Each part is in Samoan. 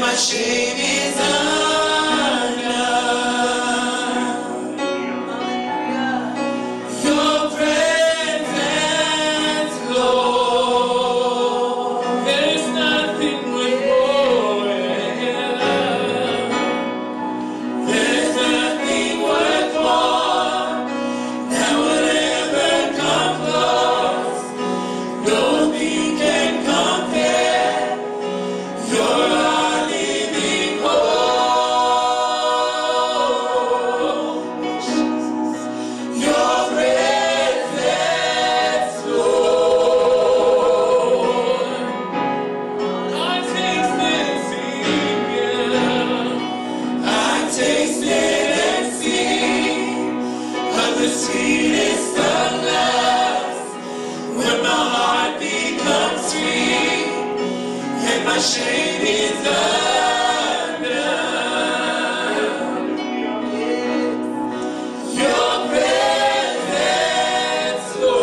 my shame is undone. Your presence, Lord. There's nothing worth more. There's nothing worth more that would ever come close. Nothing can compare. You're our living hope. Your presence, Lord. I taste and see, yeah. I tasted and see of the sweetest of loves. When my heart becomes free and my shame is undone. Your presence, Lord.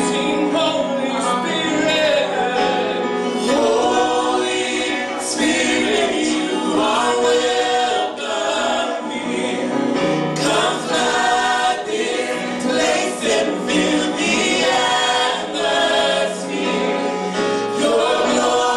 Sing, Holy Spirit, Holy Spirit, you are welcome here. Come flood this place and fill the atmosphere. Your glory.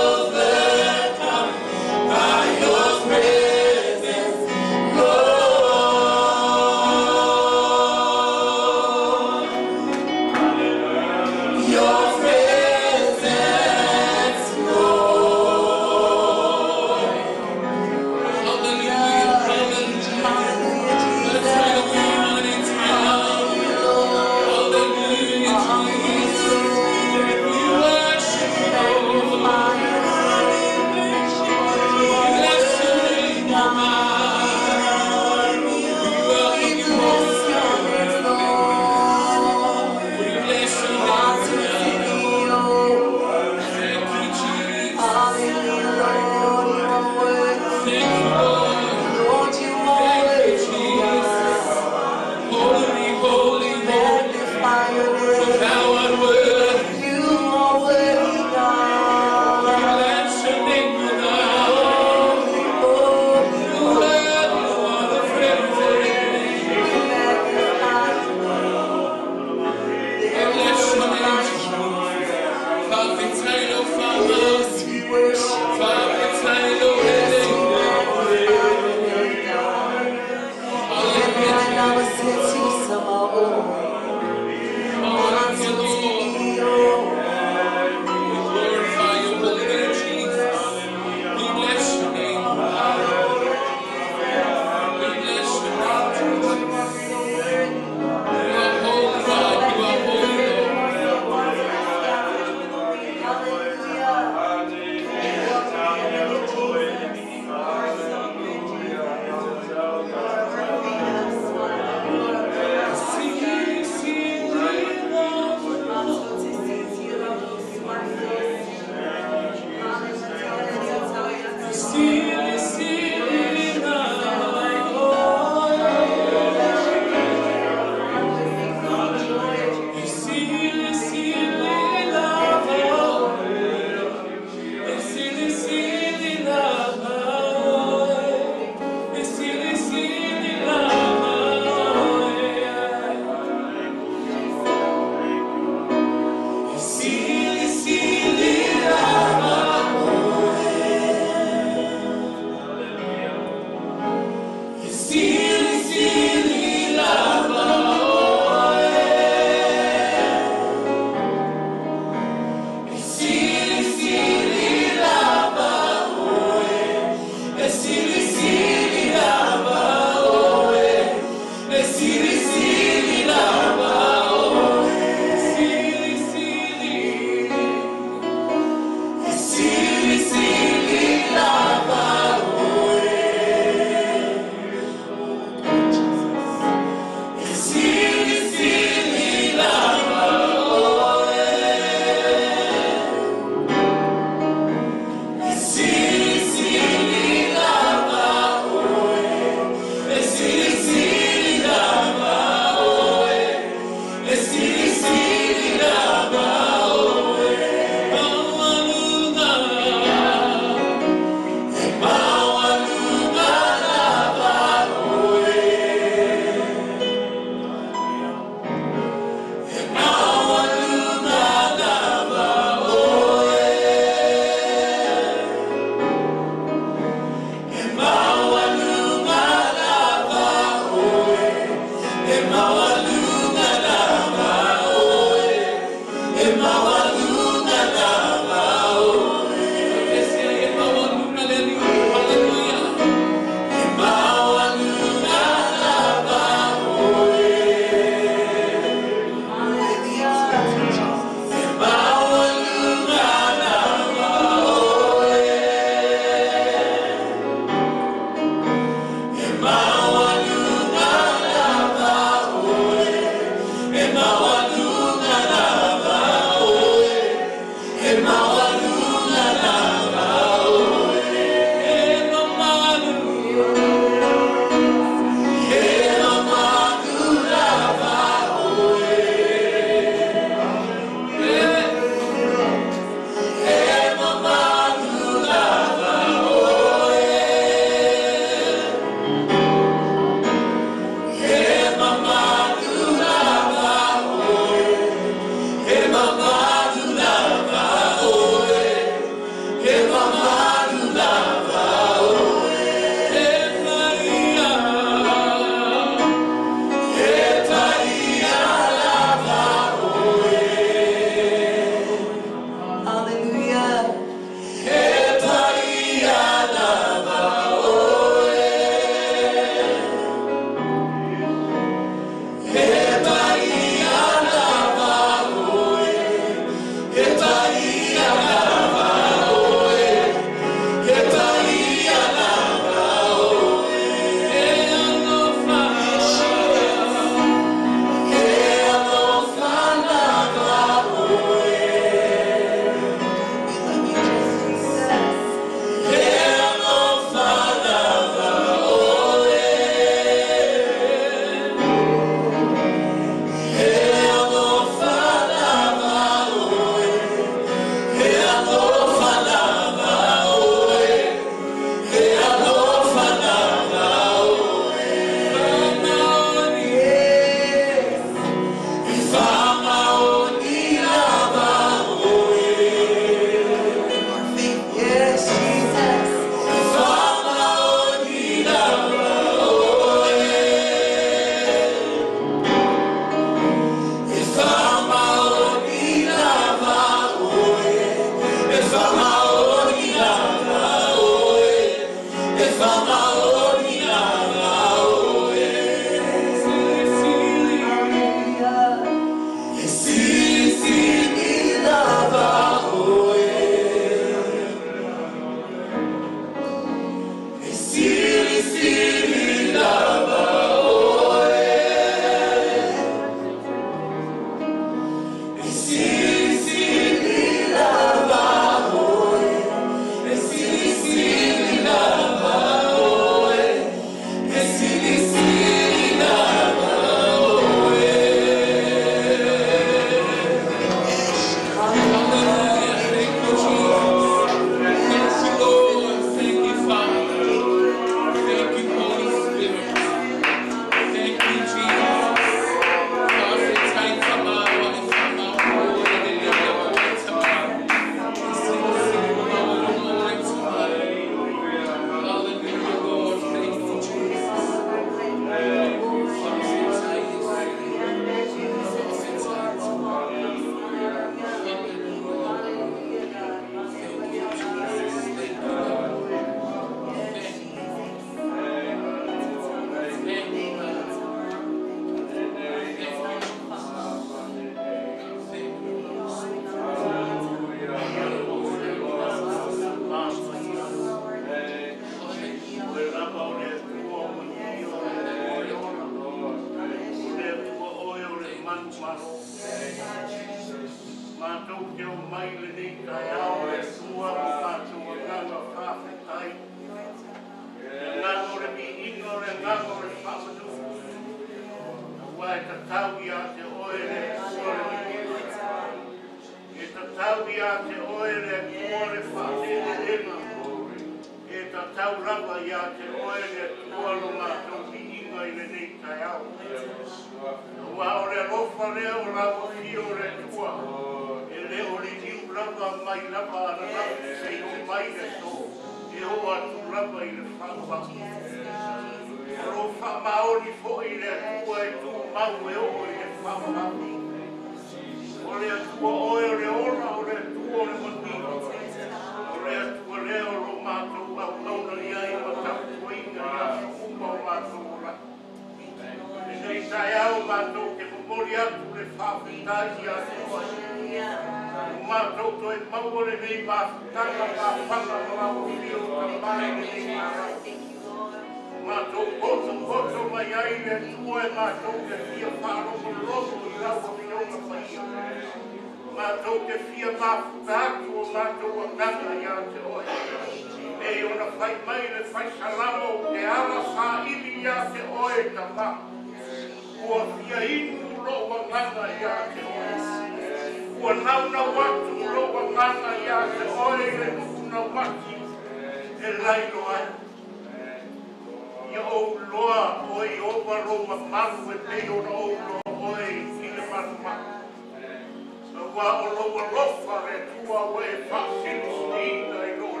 Ua o lou alofa le Atua ua e faasilisiliina i lou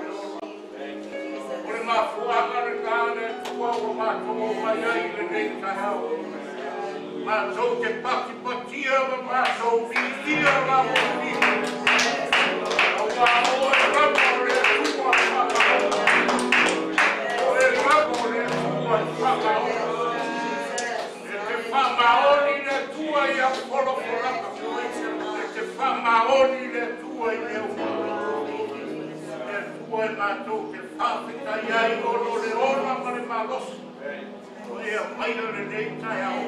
Matou omai ai i lenei taeao. Matou te patipatia ma matou viia lau Afioga. Aua Oe lava o le Atua faamaoni. Oe lava o le Atua e faamaoni. E te faamaoni le Atua i au folafolaga. E te faamaoni le Atua i mea uma. Le Atua e matou te faafetai ai ona o le ola ma le malosi. O ea maia lenei taeao.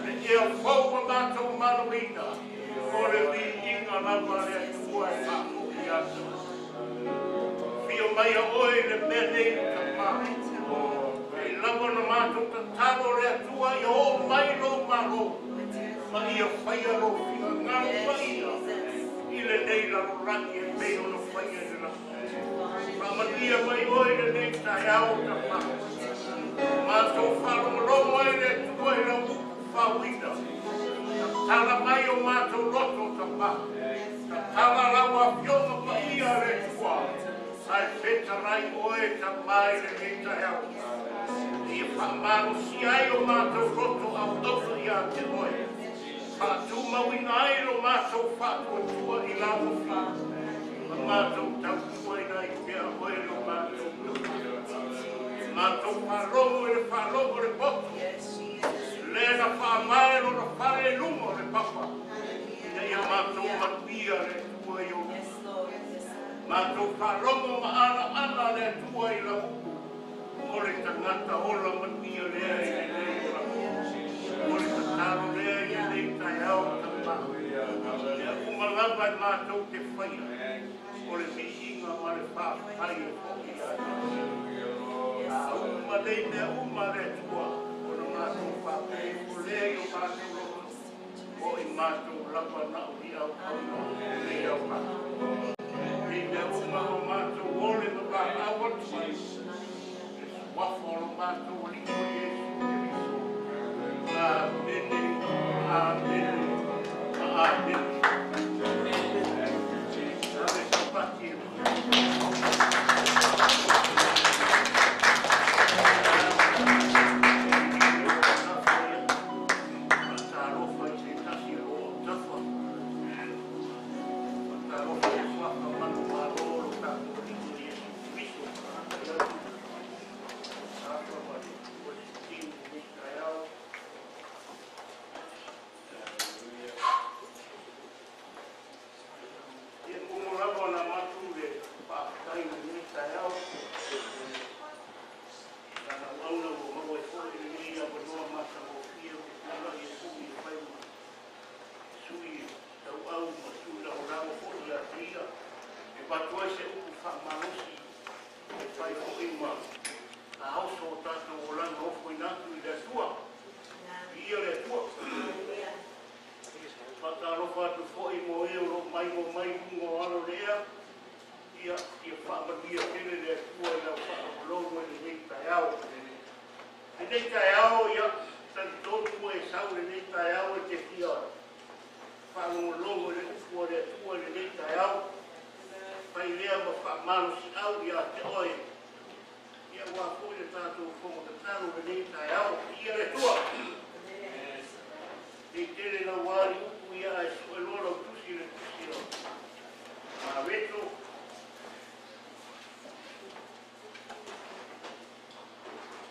Le ea fou ma matou manuina. O le viiga lava le Atua e faafoi atu. Fia maia oe i le mea nei Tamā. E lava na matou tatalo le Atua ia oo mai lou malo. Ma ia faia lou finagalo paia i lenei lalolagi e pei ona faia i le lagi. Faamanuia mai oe i lenei taeao Tamā. Matou faalogologo ai le Atua i lau upu faauina. Tatala mai o matou loto Tamā. Tatala lau afioga paia le Atua. Ae fetalai oe Tamā i lenei taeao. Ia faamalosia ai o matou loto auauna ia te oe. Faatumauina ai lo matou faatuatua i lau afioga. Ma matou tautuaina ai pea oe lo matou tautua. Matou faalogo i le faalogo o le poto. Le na faamae lona fale i luga o le papa. Ina ia matou manuia le Atua i ou. Matou faalogo ma alaala le Atua i lau upu. O le tagata ola manuia lea i lenei olaga. O le tatalo lea i lenei taeao Tamā. Mea uma lava e matou te faia. O le viiga ma le faafetai e foi ia te oe. A uma nei mea uma le Atua, ona matou faapea ifo lea i o matou loto. O i matou lava na o ni auauna o nei aoga. Nei mea uma o matou ole ma valaau atu ai. Le suafa o lo matou Alii o Iesu Keriso. Amene, amene, amene. Ave sapati e. Faatalofa i se tasi o lo o tafa. Faatalofa i le suafa manumalo o lo tatou Alii o Iesu Keriso. Tafa ma le worship team i lenei taeao. Ia mumu lava na matu le faafetai i lenei taeao. Lana auauna ua maua ai foi lenei avanoa matagofie ou te tulai ai foi e fai ma sui tauau ma sui lagolago foi ia te ia. E avatu ai se upu faamalosi e fai foi ma aoso o tatou olaga ofoina atu i le Atua. Viia le Atua. Faatalofa atu foi mo e o loo maimoa mai luga o alo o le ea. Ia, ia faamanuia tele le Atua i lau faalogologo i lenei taeao. Lenei taeao, ia, talitonu ua e sau lenei taeao e te fia faalogologo i le upu a le Atua i lenei taeao. Fai lea ma faamalosiau ia te oe. Ia ua foi le tatou fono tatalo lenei taeao. Viia le Atua. Nei tele lau ali upu ia ae sue loa lau tusi le tusi o Mareto.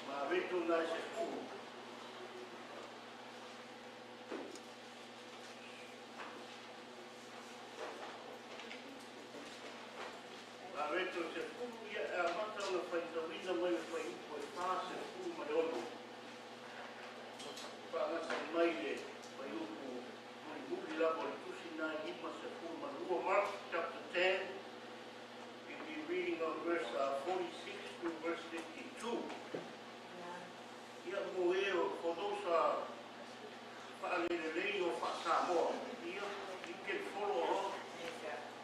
Mareto na e se fulu. Mareto se fulu ia e amata ona faitauina mai le fuaiupu e 46. Faagata mai le fuaiupu mulimuli lava o le tusi na e 52. Mark chapter 10. We'll be reading on verse 46 to verse 52. Ia mo e o for those faalelelei o faa-Samoa. Ia, you can follow along.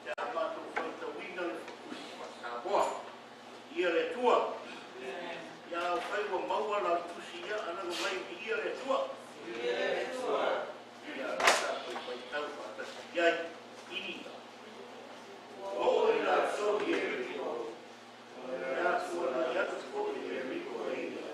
Te a matou faitauina le tusi faa-Samoa. Ia le Atua. Ia au fai ua maua lau tusi ia alaga mai viia le Atua. Ia la tatou faitau faatasi ai. Ia. Oo i latou i Ieriko. Le Atua na i atu foi i Ieriko e ia.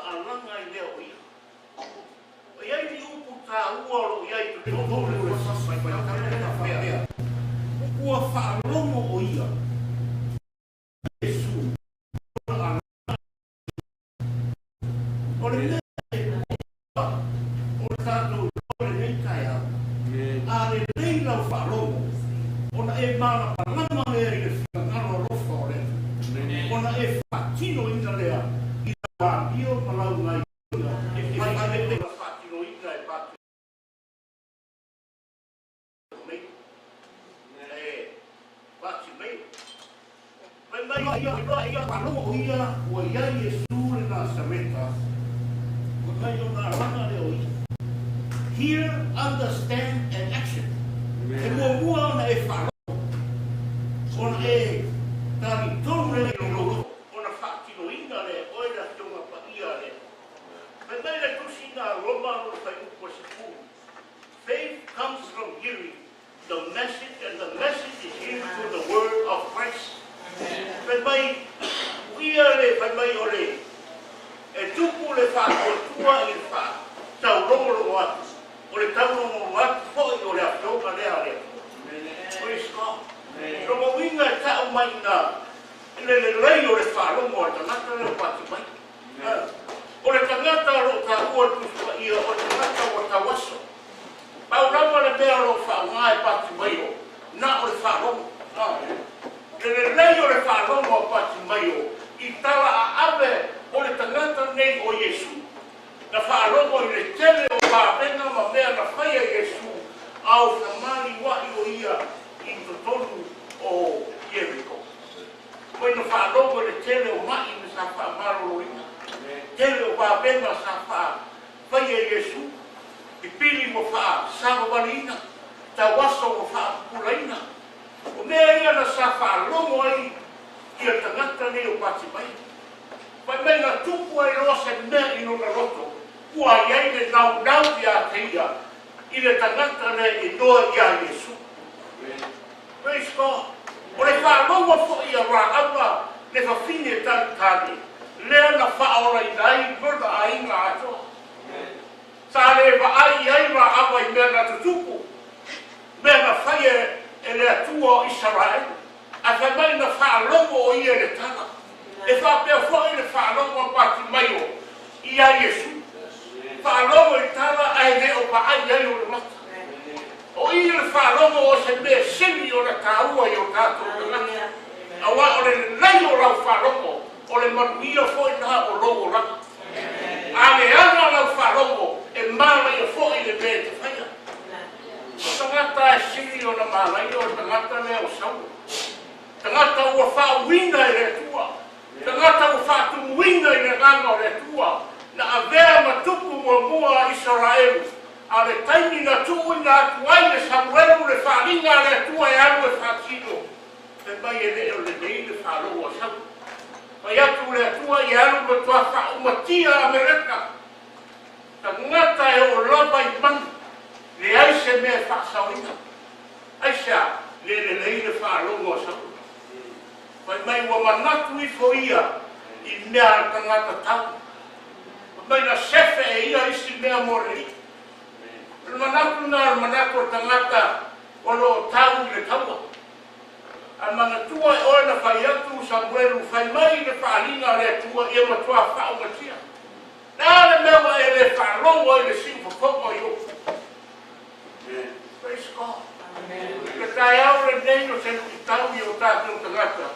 alaga ai lea o ia. Ua i ai ni upu taua o lo o i ai i totonu o le Fasa Faitau lea faapea, Ua faalogo o ia i Iesu ona alaga ai. O le mea e ua o le tatou iloa i lenei taeao, a lelei lau faalogo, ona e malamalama lea i le finagalo alofa o le Atua, ona e faatinoina lea i lau amio ma lau gaioiga e fai ai le faatinoina e Fai mai ia faalogo o ia ua i ai Iesu le Nasareta, fai mai ona alaga lea o ia. Hear, understand and action. E muamua ona e faalogo, ona e talitonu lea i lou loto, ona faatinoina lea e oe le Afioga Paia a le Atua. Fai mai le Tusi na Roma lona fuaiupu e 10, Faith comes from hearing the message and the message is hearing through the word of Christ. Fai mai, uia le, fai mai o le, e tupu le faatuatua i le faa taulogologo atu, o le taulogologo atu foi o le Afioga lea a le Atua. Praise God. Lona uiga e tau mai ina i le lelei o le faalogo a le tagata lea o pati mai. O le tagata o lo o taua le Tusi Paia, o le tagata ua tauaso. Pau lava le mea o lo o faaaoga e Patimaio, na o le faalogo. Le lelei o le faalogo a Patimaio i tala aave o le tagata nei o Iesu. Na faalogo i le tele o vavega ma mea na faia Iesu a o femalioa'i o ia i totonu o Ieriko. Mai na faalogo i le tele o ma'i na sa faamaloloina, tele o vavega sa faafaia e Iesu, pipili ua faasavavaliina, tauaso ua faapupulaina. O mea ia na sa faalogo ai ia tagata nei o Patimai. Fai mai na tupu ai loa se mea i lona loto, ua i ai le naunau ia te ia i le tagata lea e noa iā Iesu. Praise God. O le faalogo foi a Raava le fafine talitali lea na faaolaina ai lona aiga atoa. Sa le vaai i ai Raava i mea na tutupu, mea na faia e le Atua o Isaraelu, ae fai mai na faalogo o ia i le tala. E faapea foi le faalogo a Patimaio iā Iesu. Faalogo i tala ae le o vaai i ai ona mata. O i le faalogo o se mea sili ona taua i o tatou tagata, aua o le lelei o lau faalogo, o le manuia foi na o lou olaga. A leaga lau faalogo, e malaia foi le mea e te faia. O tagata e sili ona malaia o le tagata lea o Saulo, tagata ua faauuina e le Atua, tagata ua faatumuina i le agaga o le Atua, na avea ma tupu muamua a Isaraelu. A o le taimi na tuuina atu ai e Samuelu le faaaliga a le Atua e alu e faatino, fai mai e le o lenei le faalogo a Saulu. Fai atu le Atua ia alu matua faaumatia Ameleka, tagata e oo lava i manu, leai se mea e faasaoina. Aisea? Le lelei le faalogo a Saulu. Fai mai ua manatu ifo ia i mea a le tagata tau. Fai mai na sefe e ia isi mea mo le alii. O le manatu lena o le manatu o le tagata o lo o tau i le taua. A manatua e oe na fai atu Samuelu fai mai le faaaliga a le Atua ia matua faaumatia. Le a le mea ua e le faalogo ai i le siufofoga o Iopu? Praise God. I le taeao lenei o se luitau i o tatou tagata,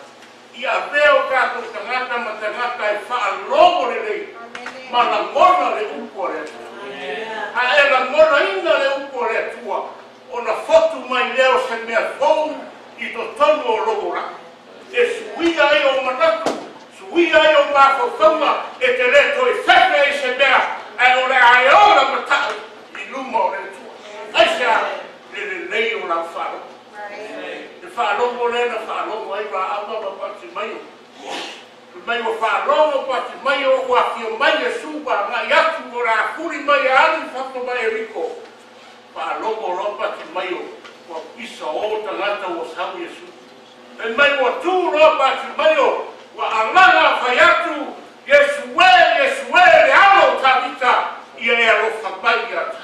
ia avea o tatou tagata ma tagata e faalogo lelei ma lagona le upu a le Atua. A e lagonaina le upu a le Atua, ona fotu mai lea o se mea fou i totonu o lou olaga. E suia ai ou manatu, suia ai ou mafaufauga, e te le toe fefe ai se mea, ae o le a e ola matau i luma o le Atua. Aisea? Le lelei o lau faalogo. Le faalogo lea na faalogo ai Raava ma Patimaio. Fai mai ua faalogo Patimaio ua afio mai Iesu ua agai atu o le a fuli mai e alu i fafo ma Eriko. Faalogo loa Patimaio ua pisa o tagata ua sau Iesu. Fai mai ua tu loa Patimaio ua alaga fai atu, Iesu e, Iesu e, le Tavita, ia e alofa mai ia te.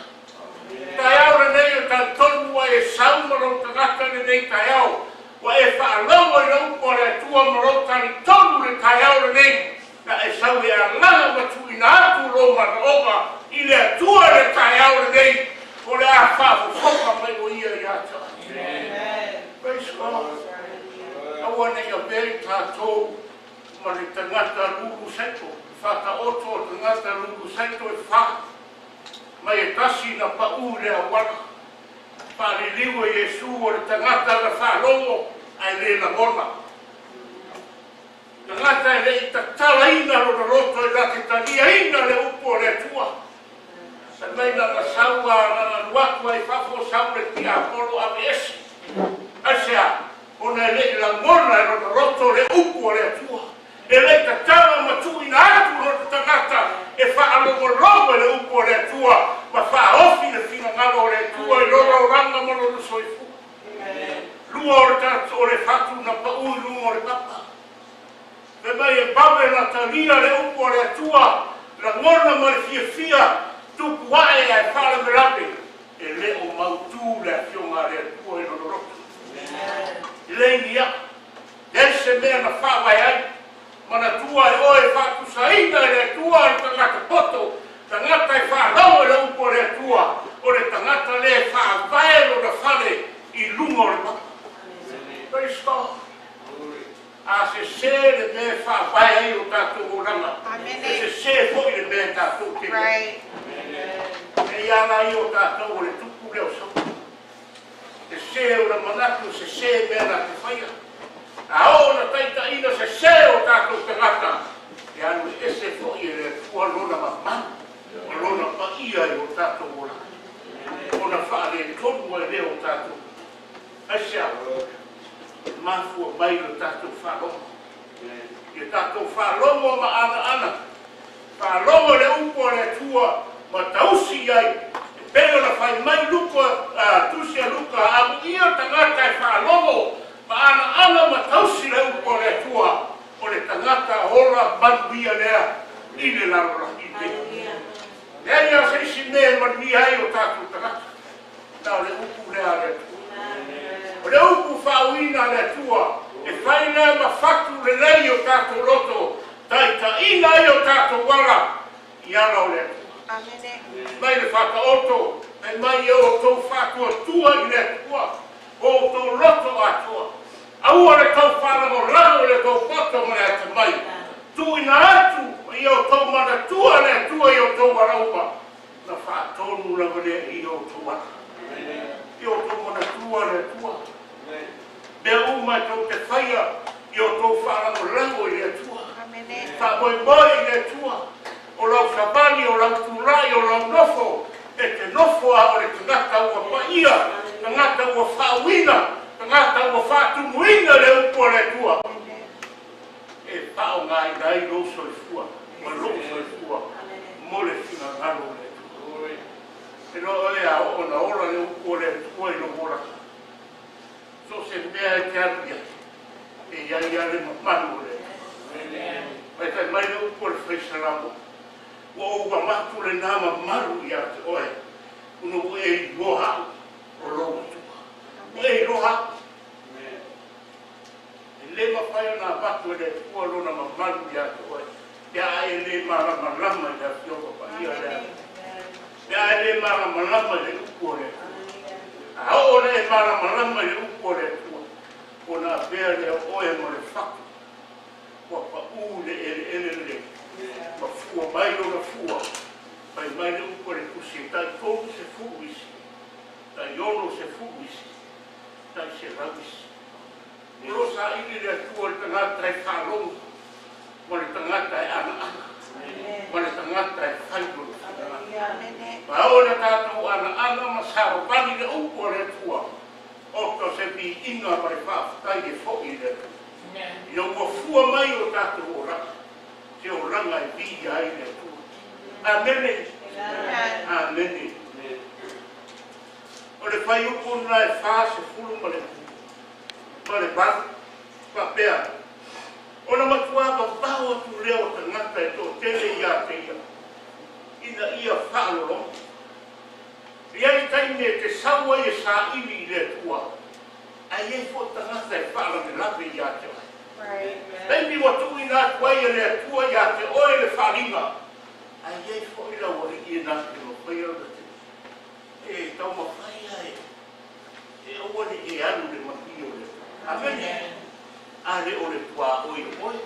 Taeao lenei o talitonu ua e sau ma lou tagata i lenei taeao, ua e faalogo i le upu a le Atua ma lou talitonu i le taeao lenei, na e sau e alaga ma tuuina atu lou manaoga i le Atua i le taeao lenei, o le a faafofoga mai o Ia ia te oe. Praise God. Aua ne i avea i tatou ma le tagata lulu saito, faataoto o tagata lulu saito e fa, mai e tasi na pau i le auala. Faaliliu e Iesu o le tagata na faalogo ae le lagona. Tagata e le i tatalaina lona loto e na te taliaina le upu o le Atua. Fai mai na na sau a na na alu atu ai fafo sau le tiapolo aveese. Aisea? Ona e le i lagona e lona loto le upu o le Atua. E le i tatala ma tuuina atu lona tagata e faalogologo i le upu o le Atua ma faaofi le finagalo o le Atua i lona olaga ma lona soifua. Lua o le tatou o le fatu na pau i luga o le papa. Fai mai e vave ona talia le upu a le Atua, lagona ma le fiafia, tupu ae ae faalavelave, e le o mautu le Afioga a le Atua i lona loto. E leai ni aʻa, leai se mea na faavae ai. Manatua e oe e faatusaina e le Atua le tagata poto, tagata e faalogo i le upu a le Atua, o le tagata lea e faavae lona fale i luga o le papa. Praise God. A sesē le mea e faavae ai o tatou olaga, e sesē foi le mea e tatou te i ai. E i ala ia o tatou o le tupu lea o Saula. Sesē ona manatu, sesē mea na te faia. A oo ona taitaiina sesē o tatou tagata, e alu ese foi e le Atua lona mamalu ma lona paia i o tatou olaga. Ona faaletonu ai lea o tatou. Aisea? E mafua mai lo tatou faalogo. Ia tatou faalogo ma anaana, faalogo i le upu a le Atua ma tausi i ai, e pei ona fai mai Luka, Tusi a Luka, Amuia tagata e faalogo ma anaana ma tausi le upu a le Atua, o le tagata ola manuia lea i le lalolagi nei. Leai lava se isi mea e manuia ai o tatou tagata, na o le upu lea a le Atua. O le upu faauiina a le Atua, e fai lea ma fatu lelei i o tatou loto, taitaiina ai o tatou ala i ala o le Atua. Mai le Faataoto, fai mai ia outou faatuatua i le Atua, o outou loto atoa. Aua le tau faalagolago i le tou poto ma le atamai. Tuuina atu ia outou manatua le Atua i outou ala uma, na faatonu lava lea i outou ala. Ia outou manatua le Atua. Mea uma e tou te faia, ia outou faalagolago i le Atua. Faamoemoe i le Atua. O lau savali, o lau tulai, o lau nofo, e te nofo a o le tagata ua paia, tagata ua faauiina, tagata ua faatumuina le upu a le Atua. E faaaogaina ai lou soifua ma lou soifua mo le finagalo o le Atua. E loa oe a oo ona ola le upu a le Atua i lou olaga. So o se mea e te alu i ai, e i ai lava le mamalu o le Atua. Fai mai le upu a le Faisalamo, ua ou avatu lena mamalu ia te oe, ona ua e iloa au o lou Atua. Ua e iloa au. E le mafai ona avatu e le Atua lona mamalu ia te oe, pe a e le malamalama i le Afioga Paia a le Alii. Pe a e le malamalama i le upu a le Atua. A oo ona e malamalama i le upu a le Atua, ona avea lea o oe ma le fatu, ua pau i le eleele lenei, ma fua mai lona fua, fai mai le upu a le Tusi, e tai 30 isi, tai 60 isi, tai 100 isi. O lo o saili le Atua i le tagata e faalogo, ma le tagata e anaana, ma le tagata e fai lona finagalo. Ma oo ina tatou anaana ma savavali le upu a le Atua, oka o se viiga ma le faafetai e foi i le Atua. Ina ua fua mai o tatou olaga, se olaga e viia ai le Atua. Amene. Amene. O le fuaiupu lena e 48 faapea, ona matua vavao atu lea o tagata e toatele ia te ia. ina ia faalologo. E i ai taimi e te sau ai e saili i le Atua, ae i ai foi tagata e faalavelave ia te oe. Taimi ua tuuina atu ai e le Atua ia te oe le faaaliga, ae i ai foi le aualii e na te mafaia ona te e taumafai lava e aua ne i e alu i le manuia o le Atua. Amene. A le o le tuaoi o oe.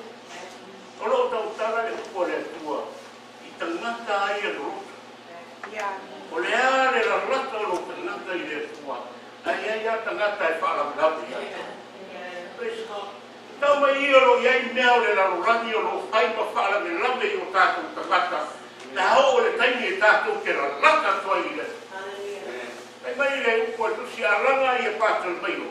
O lo o tautala le upu a le Atua i tagata a ia loloto. O le a le lalata o lou tagata i le Atua, ae i ai lava tagata e faalavelave ia te oe. Praise God. Tau mai ia o lo o i ai mea o le lalolagi o lo o fai ma faalavelave i o tatou tagata, pe a oo i le taimi e tatou te lalata atu ai i le Atua. Fai mai le upu a le Tusi Alaga ia Patolomaio,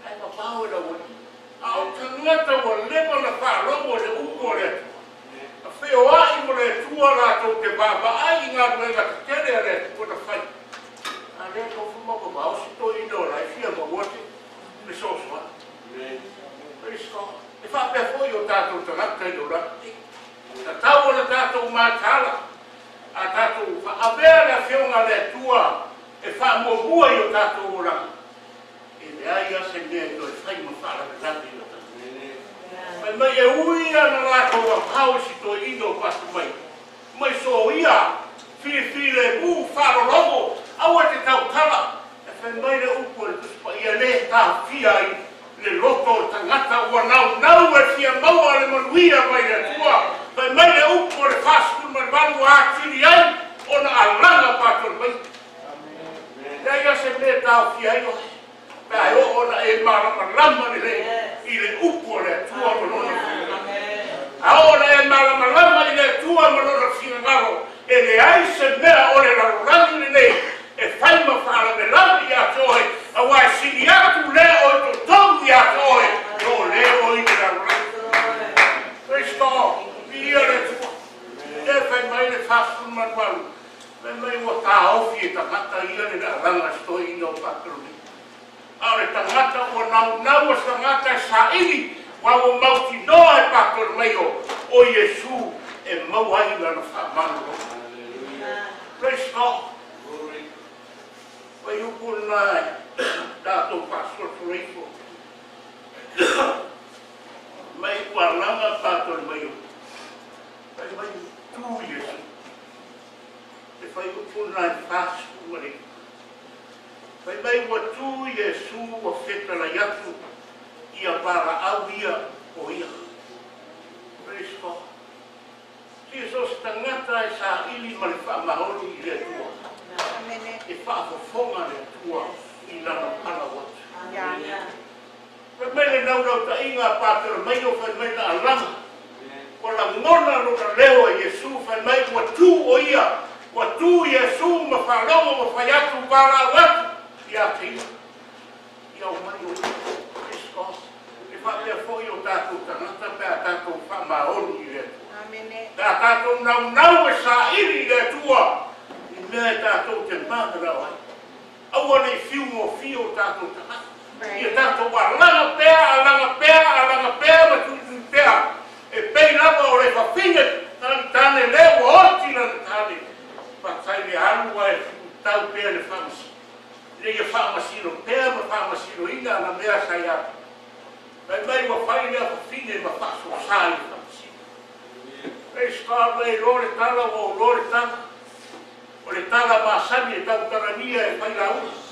Ae mamao e le aualii, a o tagata ua leva ona faalogo i le upu a le Atua, a feoai mo le Atua latou te vaavaai i galuega tetele a le Atua na fai. A lea tofu ma mamao si toeaina o la e fia maua se fesoasoani. Praise God. E faapea foi o tatou tagata i lolagi nei. Tatau ona tatou mataala, a tatou faavea le Afioga a le Atua e faamuamua i o tatou olaga. E leai lava se mea e toe fai ma faalavelave i o tatou. Fai mai e ui ana latou avao i si toeaina o Patumai, mai soia, filifilemu, faalologo, aua e te tautala. E fai mai le upu a le Tusi Paia, e le taofia ai le loto o le tagata ua naunau e fia maua le manuia mai le Atua. Fai mai le upu o le 48 ua atili ai ona alaga Patolemaia. Leai lava se mea e taofia ai oe, pe a e oo ona e malamalama lelei i le upu a le Atua ma Lona finagalo. A oo ona e malamalama i le Atua ma Lona finagalo, e leai se mea o le lalolagi lenei e fai ma faalavelave ia te oe, aua e sili atu lea o i totonu ia te oe, lo lea o i le lalolagi. Praise God! Viia le Atua! Lea e fai mai le 48, Fai mai ua taofi e tagata ia le alaga i se toeaina o Papelonia. A o le tagata ua naunau o se tagata e saili, aua ua mautinoa e Patolomaio o Iesu e maua ai lana faamalologa. Praise God! Fai upu lena e tatou faasolosolo ifo. Mai ua alaga Patolomaio. Fai mai tu Iesu. Te whaiupu lena e 45. Fai mai ua tu Iesu ua fetalai atu ia valaau ia o ia. Praise God. Sia so se tagata e saili ma le faamaoni i le Atua. E faafofoga le Atua i lana palau atu. Fai mai le naulautaiga a Patolomaio, fai mai na alaga, ua lagona lona leo e Iesu, fai mai ua tu o ia, ua tu Iesu ma faalogo ma fai atu, valaau atu ia te ia, ia omai o ia. Praise God. E faapea foi o tatou tagata pe a tatou faamaoni i le Atua. Pe a tatou naunau e saili i le Atua i mea e tatou te mananao ai. Aua ne i fiu gofie o tatou tagata. Ia tatou alaga pea, alaga pea, alaga pea ma tuitui pea, e pei lava o le fafine lana tane lea ua oti lana tane, fatai le alu ae fuutau pea le faamasino. Ina ia faamasino pea ma faamasinoina ana mea sa ia te. Fai mai ua fai lea fafine ma faasosa i le faamasino. Praise God, ua iloa le tala, ua ou iloa le tala. O le tala masani e tautalania e Failauga.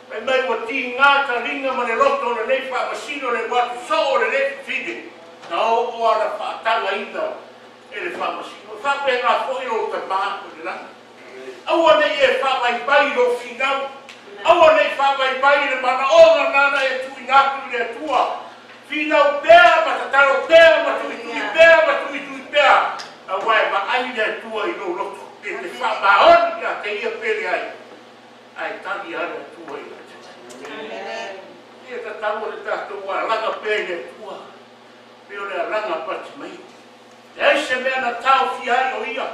Fai mai ua tiga taliga ma le loto o lenei faamasino le ua atu soo o lenei fafine na oo ana faatagaina e le faamasino. E faapena foi lou tama o le lagi. Aua ne i e faavaivai i lou finau. Aua ne i faavaivai i le manaoga nana e tuuina atu i le Atua. Finau pea ma tatalo pea ma tuitui pea ma tuitui pea, aua e vaai le Atua i lou loto, pe te faamaoni ia te ia pe leai, ae tali lava le Atua ia te oe. Ia tatau o le tatou alaga pea i le Atua, pei o le alaga a Patimaio. Leai se mea na taofia ai o ia,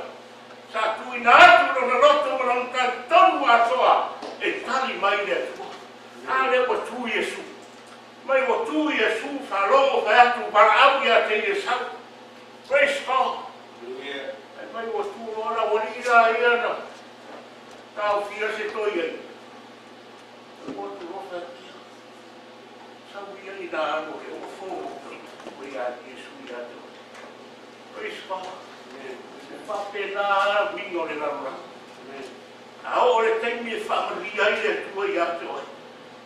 sa tuuina atu lona loto ma lona talitonu atoa e tali mai le Atua. A lea ua tu Iesu. Mai ua tu Iesu faalogo fai atu valaau ia te Iesau. Praise God. Fai mai ua tu loa. O le aualii laia na taofia se toe ai. Ou atu loa fai atu, Ia, sau ia ina alu o le ofo o ia Iesu ia te oe. Praise God. E faapena lava uiga o le lalolagi. A oo le taimi e faamanuia ai le Atua ia te oe,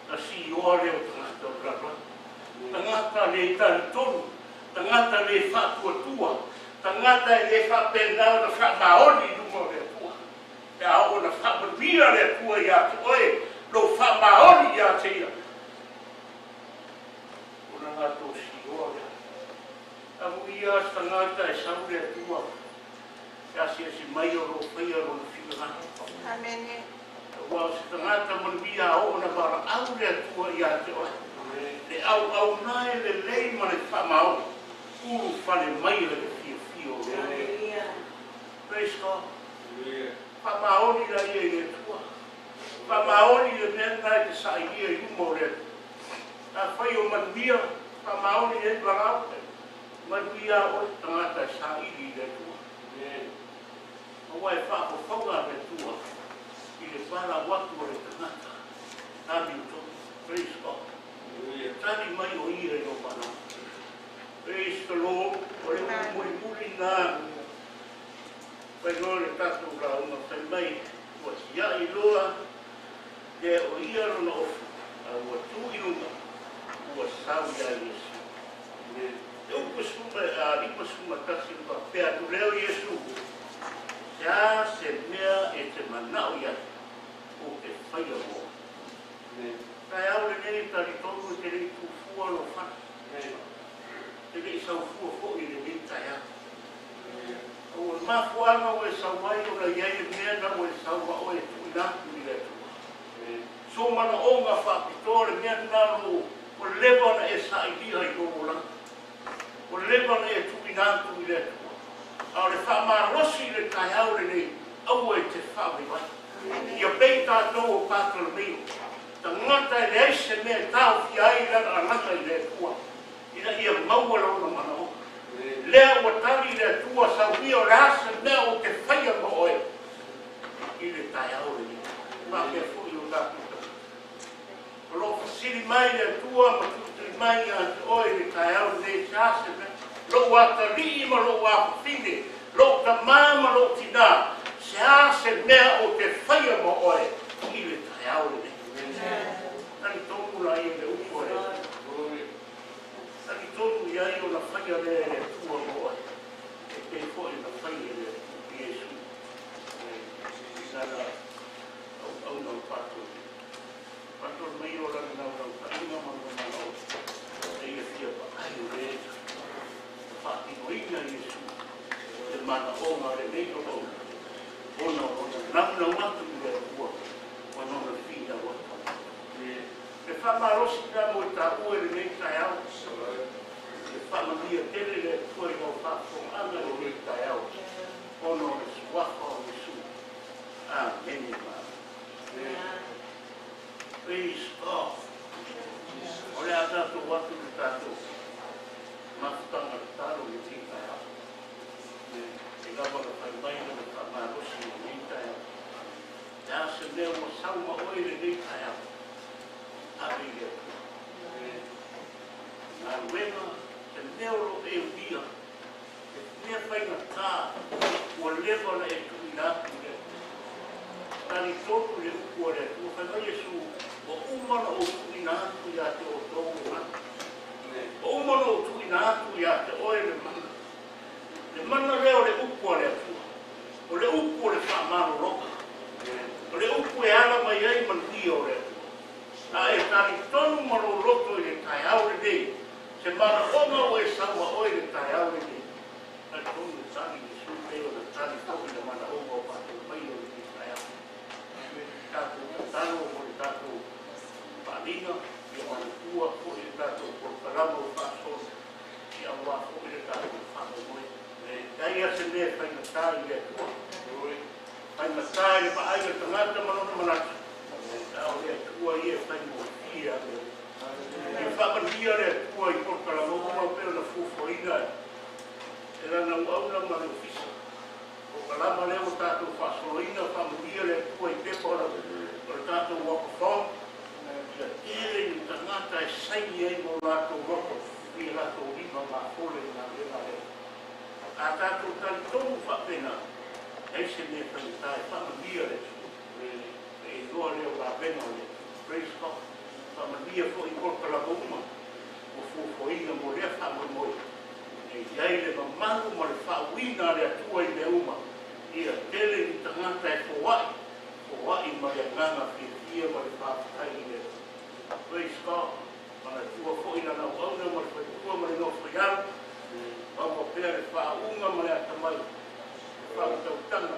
na sioa lea o tagata o le lalolagi. Tagata le talitonu, tagata le faatuatua, tagata e le faapena ona faamaoni i luma o le Atua. Pe a oo ina faamanuia le Atua ia te oe, lou faamaoni ia te Ia, ona latou sioa lea. Amuia se tagata e sau le Atua e asiasi mai o lo o faia lona finagalo. Amene. Aua o se tagata manuia a oo ina valaau le Atua ia te oe, le auauna e lelei ma le faamaoni, ulufale mai ai le fiafia o le Atua. Praise God. Faamaoni laia i le Atua. Faamaoni le mea lena e te sailia i luma o le Atua. Afai o manuia, faamaoni i ai valaau, manuia a oe tagata e saili i le Atua. Aua e faafofoga le Atua i le valaau atu a le tagata amiotonu. Praise God. E tali mai o Ia i lou valaau. Praise the Lord. O le upu mulimuli lena, fai loa le tatou lauga fai mai, ua tiai loa lea o ia lona ofu, a ua tu i luga, ua sau ia Iesu. Le upu 51 e faapea atu lea o Iesu, Se a se mea e te manao i ai, ou te faia mo oe. Taeao lenei e talitonu e te le i tu fua lou fale, e te le i sau fua foi i lenei taeao. A ua mafuaaga ua e sau ai ona i ai le mea na ua e sau ma oe e tuuina atu i le Atua. Sou manaoga faapitoa le mea lena o lo o ua leva ona e sailia i lou olaga. Ua leva ona e tuuina atu i le Atua. A o le faamalosi i le taeao lenei, aua e te faavaivai. Ia pei tatou o Patolomeio, tagata e leai se mea e taofia ai lana alaga i le Atua, ina ia maua lona manaoga. Lea ua tali le Atua, Sauia, o le a se mea ou te faia ma oe i le taeao lenei? Faapea foi o tatou tagata. O lo o fesili mai le Atua ma tulituli mai ia te oe i le taeao lenei, se a se mea? Lou atalii ma lou afafine, lou tamā ma lou tinā, se a se mea ou te faia ma oe i le taeao lenei? Talitonu laia i le upu a le Atua. Talitonu i ai ona faia lea e le Atua mo oe, e pei foi ona fai e le Iesu i lana auauna o Patolo. Patolo mai o lana naulautaiga ma lona manaoga, e ia fia vaai o le na faatinoina Iesu le manaoga o lenei auauna, ona o lona naunau atu i le Atua ma lona finau atu. E faamalosi pe a moe taua i lenei taeao. E faamanuia tele le Atua i lau faafofogaaga i lenei taeao ona o le suafa o Iesu. Amene ma Amene. Praise God. O le a tatou atu i le tatou mafutaga tatalo i lenei taeao. E lava ona fai mai lana faamalosi i lenei taeao. Le a se mea ua sau ma oe i lenei taeao, ave i le Atua. Galuega, se mea o lo o e uia, se mea faigata ua leva ona e tuuina atu i le Atua. Talitonu i le upu a le Atua, fai mai Iesu, ua uma ona ou tuuina atu ia te outou le mana. Ua uma ona ou tuuina atu ia te oe le mana. Le mana lea o le upu a le Atua. O le upu o le faamalologa. O le upu e ala mai ai manuia o le Atua. A e talitonu ma lou loto i le taeao lenei, se manaoga ua e sau a oe i le taeao lenei, talitonu e tali Iesu pei ona tali foi le manaoga o matou maia o lenei taeao. Tatou tatalo mo le tatou faaaliga, ia manatua foi le tatou polokalama ua faasolo, ia aua foi le tatou faamoemoe. Leai lava se mea e faigata i le Atua. Faigata i le vaai a le tagata ma lona manatu, a o le Atua ia e faigofie a mea uma. Ia faamanuia le Atua i polokalama uma pei ona fuafuaina e Lana auauna ma le Ofisa. polokalama lea ua tatou faasoloina, faamanuia le Atua i pepa o le tatou walk-a-thon, ia tele ni tagata e saini ai ma o latou loto i latou lima mafole i galuega lea. A tatou talitonu faapena, leai se mea faigata e faamanuia le Atua. E iloa lea o vavega o le Atua. Praise God. Faamanuia foi i polokalama uma ua fuafuaina mo lea faamoemoe. E i ai le mamalu ma le faauiga a le Atua i mea uma, ia tele ni tagata e foai, foai ma le agaga fiafia ma le faafetai i le Atua. Praise God. Manatua foi lana auauna ma le faletua ma le nofo-i-alo, maua pea le faauuga ma le atamai, le faautautaga,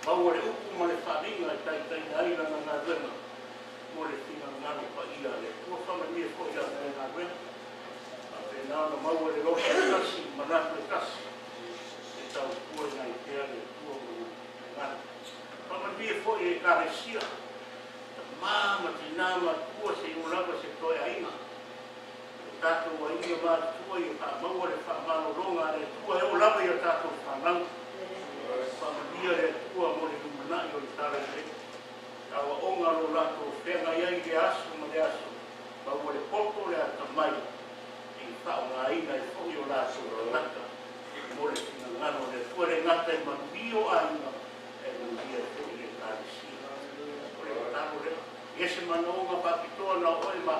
maua le upu ma le faaaliga e taitaiina ai lana galuega mo le finagalo paia a le Atua. Faamanuia foi i le aufaigaluega, faapena ona maua le loto e tasi, le manatu e tasi, e tautuaina ai pea le Atua ma lona finagalo. Faamanuia foi i Ekalesia, tama ma tina ma atua seia oo lava se toe aiga. O tatou aiga matutua ia faamaua le faamalologa a le Atua e oo lava i a tatou fanau. Faamanuia le Atua mo le lumanai o le Talalelei. Aoaoga lo latou feagai ai i lea aso ma lea aso, maua le poto le atamai e i faaaogaina ai foi o latou tagata mo le finagalo o le Atua. E le gata i manuia o aiga, ae manuia ai foi le Ekalesia. O le tatalo lea. Ia se manaoga faapitoa na oe ma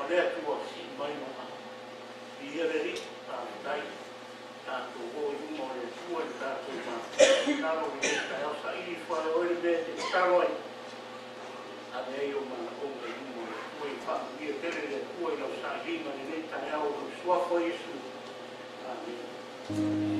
le Atua, sii mai ma viia le Alii. Faafetai. Tatou o i luma o le Atua i le tatou tatalo i lenei taeao. Saili ifo e oe le mea e te tatalo ai. Ave ai ou manaoga i luma o le Atua. Ia faamanuia tele le Atua i lau sailiga i lenei taeao i lou suafa o Iesu. Amene.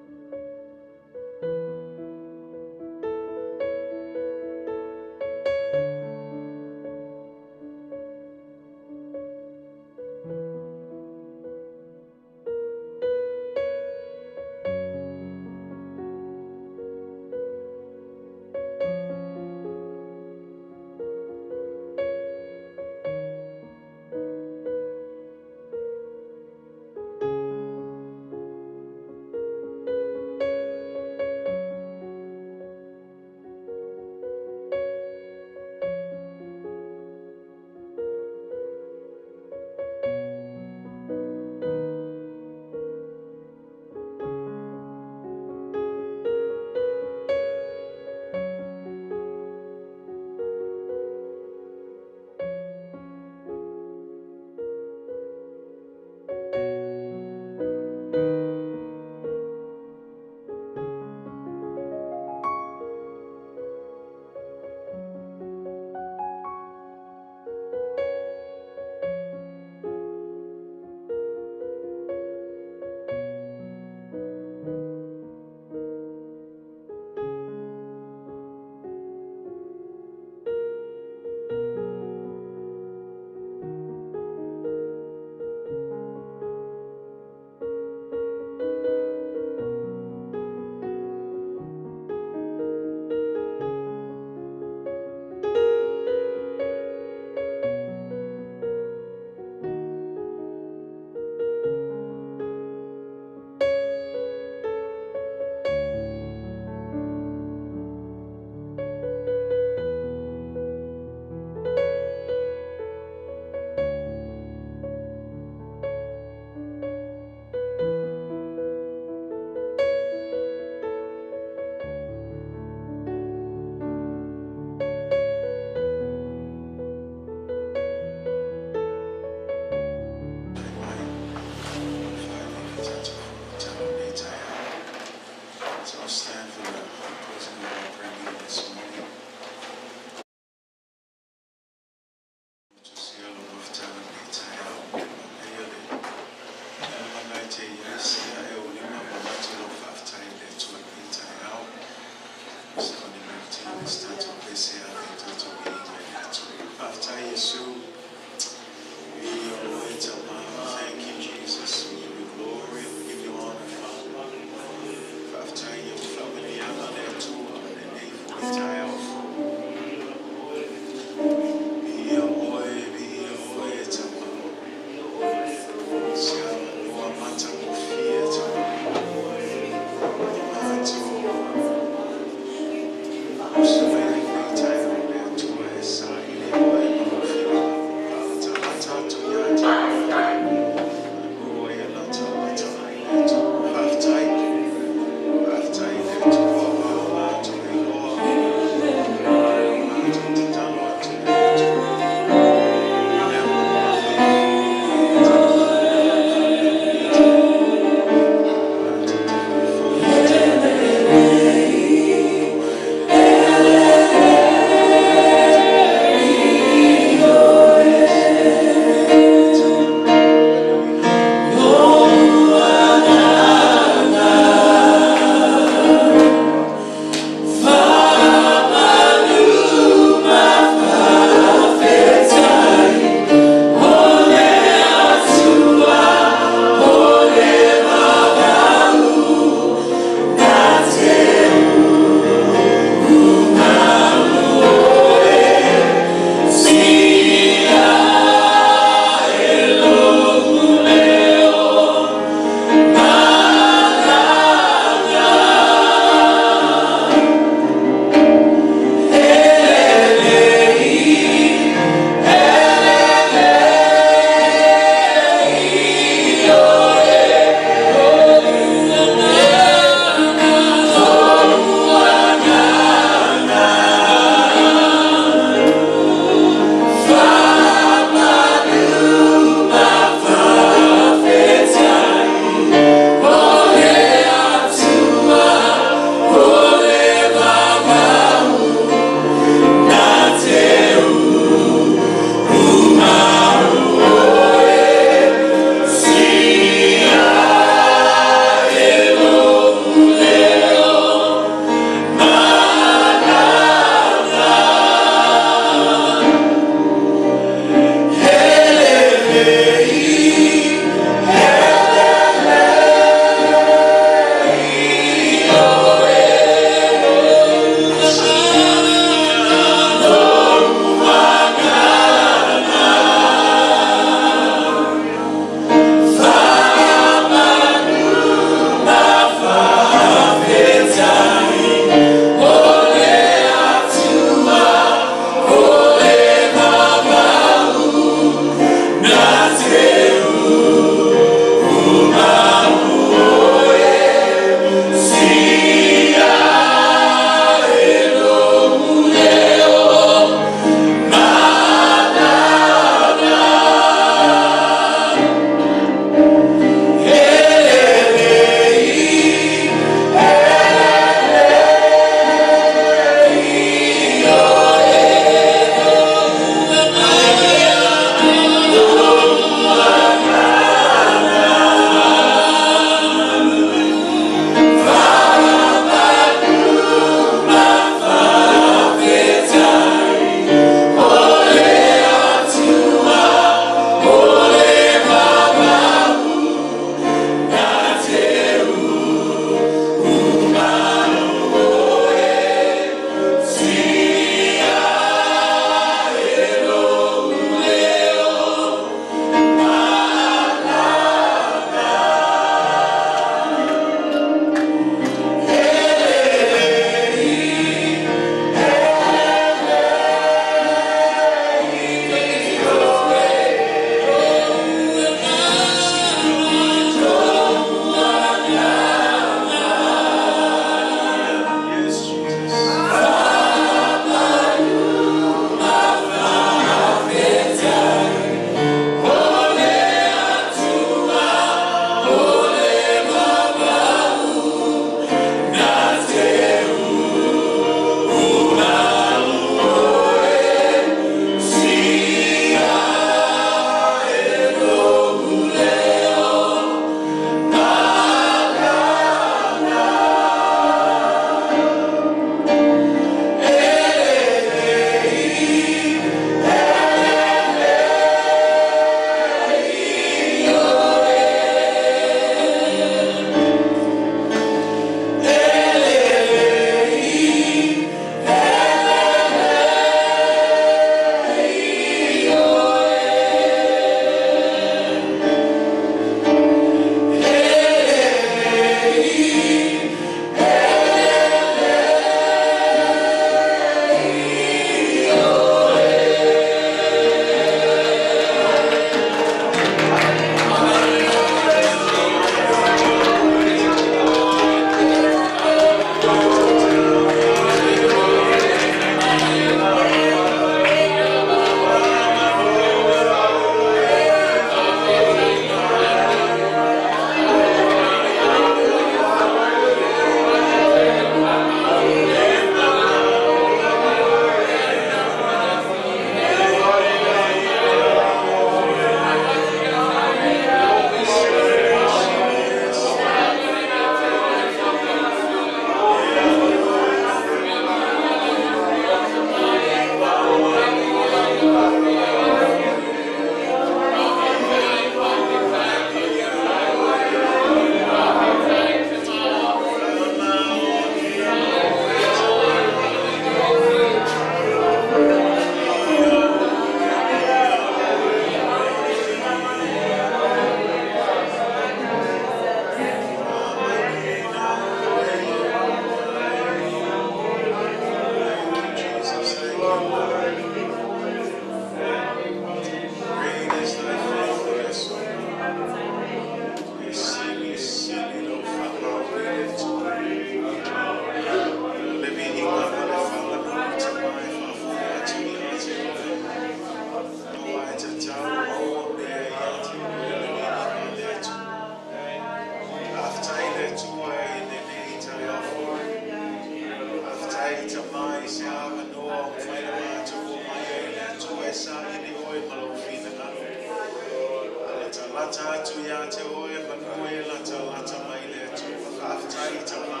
Lata atu ia te oe manu e lata lata mai le Atua. Faafetai Tama.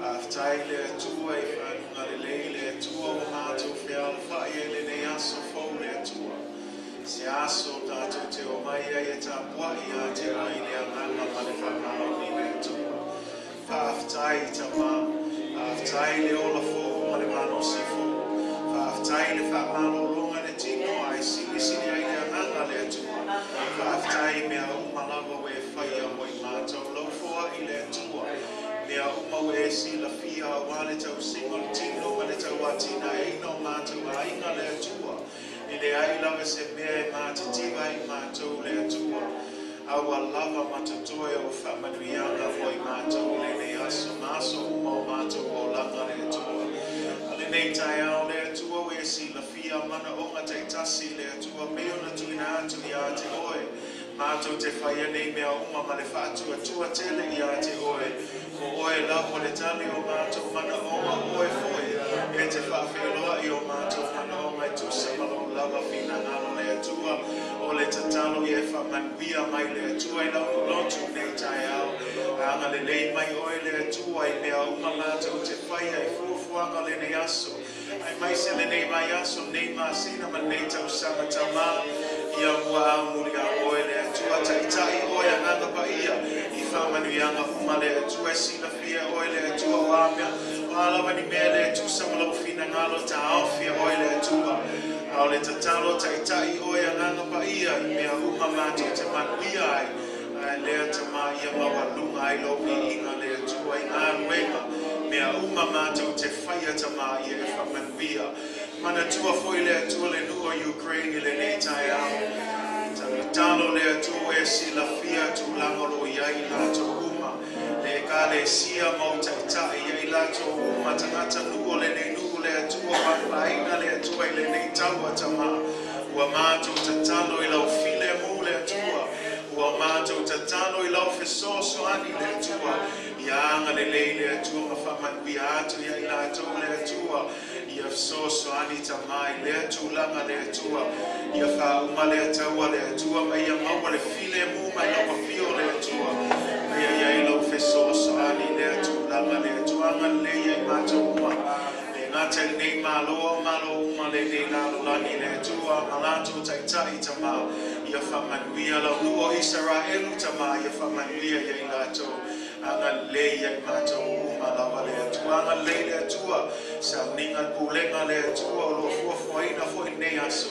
Faafetai le Atua i faguga lelei le Atua ua matou fealofai ai lenei aso fou le Atua. Se aso tatou te omai ai e tapuai ia te oe i le agaga ma le faamaoni le Atua. Faafetai Tama. Faafetai le ola fou ma le malosi fou. Faafetai le faamalologa le tino ae silisili ai le agaga le Atua. Faafetai mea uma lava ua e faia mo i matou lau foai le Atua. Mea uma ua e silafia auā le tausiga o le tino ma le tauatinaeina o matou aiga le Atua. E leai lava se mea e matitiva ai matou le Atua. A ua lava ma totoe o faamanuiaga mo i matou lenei aso ma aso uma o matou olaga le Atua. A lenei taeao le Atua ua e silafia manaoga taitasi le Atua pei ona tuuina atu ia te oe. Matou te faia nei mea uma ma le faatuatua tele ia te oe. O oe lava le tali o matou manaoga, o oe foi e te faafeiloai o matou manaoga e tusa ma lou lava finagalo le Atua. O le tatalo ia e faamanuia mai le Atua i lau lotu nei taeao. Agalelei mai oe le Atua i mea uma matou te faia i fuafuaga lenei aso. Aemaise lenei vaiaso, lenei masina ma lenei tausaga Tama. Ia muaau muliā oe le Atua, taitai oe Agaga Paia i faamanuiaga uma le Atua e silafia oe le Atua o a mea, o a lava ni mea le tusa ma lou finagalo taofi oe le Atua. A o le tatalo taitai oe Agaga Paia i mea uma matou te manuia ai. Ae lea Tama ia maualuga ai lou viiga le Atua i galuega. Mea uma matou te faia Tama ia e faamanuia. Manatua foi le Atua le nuu o Ukraine i lenei taeao. Tatalo le Atua e silafia tulaga o lo o i ai latou uma. Le ekalesia ma o taitai ia i latou uma tagata nuu o lenei nuu le Atua faafaina le Atua i lenei taua Tama. Ua matou tatalo i lau filemu le Atua. Ua matou tatalo i lau fesoasoani le Atua. Ia agalelei le Atua ma faamanuia atu ia i latou le Atua. Ia fesoasoani Tama i lea tulaga le Atua. Ia faauma lea taua le Atua ma ia maua le filemu mai lau afio le Atua. Ma ia i ai lau fesoasoani i lea tulaga le Atua. Agalelei ia i matou uma. Le gata i lenei Malo o malo uma lenei lalolagi le Atua ma latou taitai Tama. Ia faamanuia lau nuu o Isaraelu Tama. Ia faamanuia ia i latou. Agalelei ia i matou uma lava le Atua. Agalelei le Atua. Sauniga le pulega le Atua o lo o fuafuaina foi lenei aso.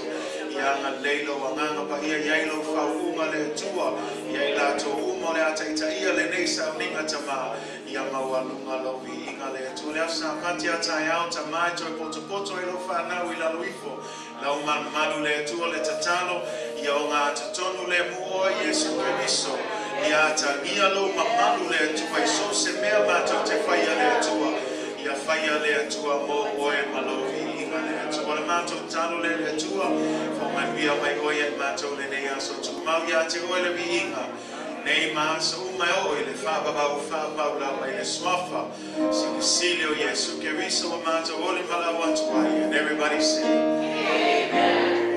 Ia agalelei lou Agaga Paia i ai lau faauuga le Atua. Ia i latou uma o le a taitaia lenei sauniga Tama. Ia maualuga lau viiga le Atua. Le aso Sapati a taeao Tama e toe potopoto ai lau fanau i lalo ifo. Lau malumalu le Atua le tatalo. Ia ogatotonu le mu oe Iesu Keriso. Ia atagia lou mamalu le Atua i so o se mea matou te faia le Atua. Ia faia le Atua mo oe ma lou viiga le Atua. O le matou tatalo lea le Atua. Faamanuia mai oe ia i matou lenei aso. Tumau ia te oe le viiga. Nei ma aso uma e oo i le faavavau faavavau lava i le suafa silisili o Iesu Keriso ua matou olimalau atu ai. And everybody say, Amen.